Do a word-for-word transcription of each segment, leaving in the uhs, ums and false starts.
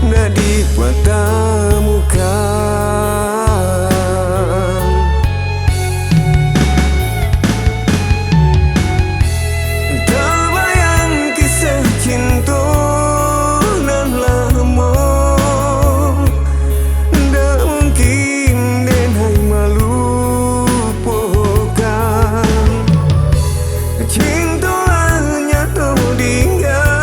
ndak dipatamukan. Tabayang kisah cinto nan lamo, ndak mungkin denai malupokan. Cinto lah nyato di ganggaman,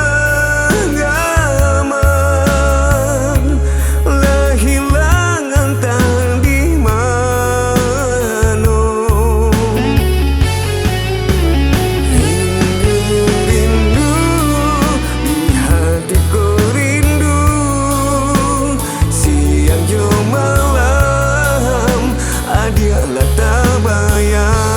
lah hilang antah di mano. Rindu, rindu, di hati ko rindu. Siang jo malam, adiak lah tabayang.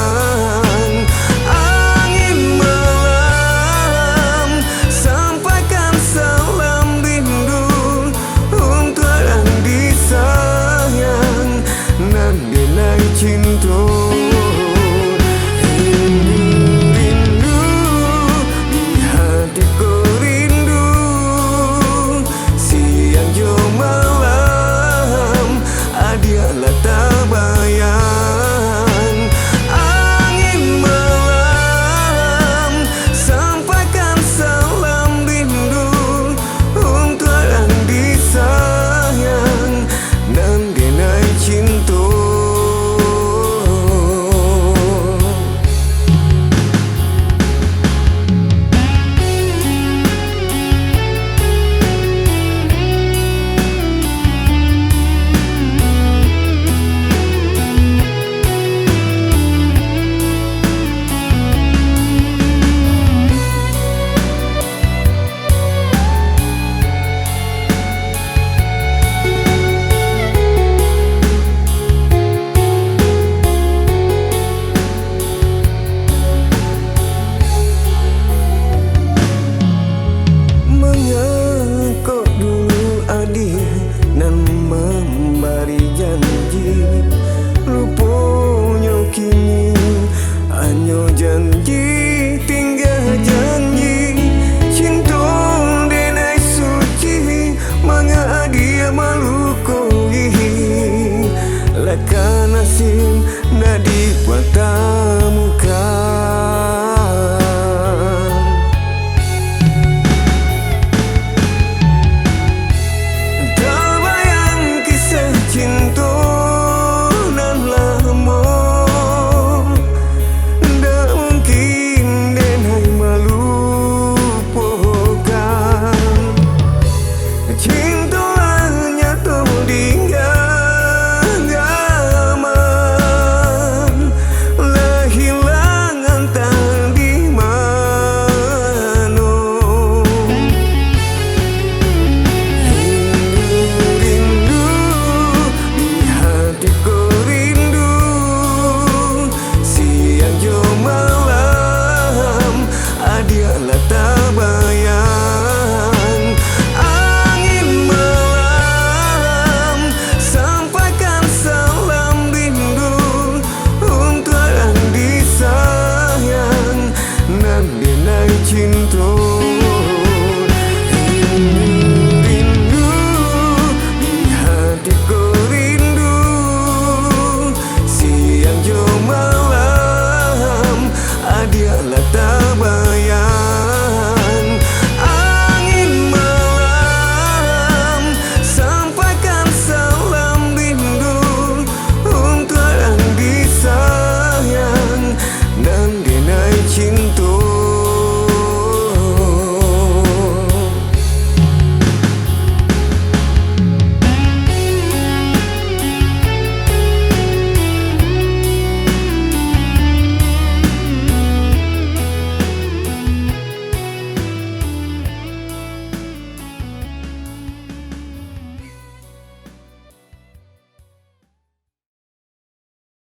Angin malam, sampaikan salam rindu untuak nan disayang, nan denai cinto. Rindu, rindu, di hati ko rindu. Siang jo malam, adiak lah tabayang. Angin malam, sampaikan salam rindu untuak nan disayang, nan denai cinto. Mangakok dulu adiak nan mambari janji, luponyo kini hanyo janji, tingga janji. Cinto denai suci, manga adiak malukoi, lah ka nasib ndak dipatah.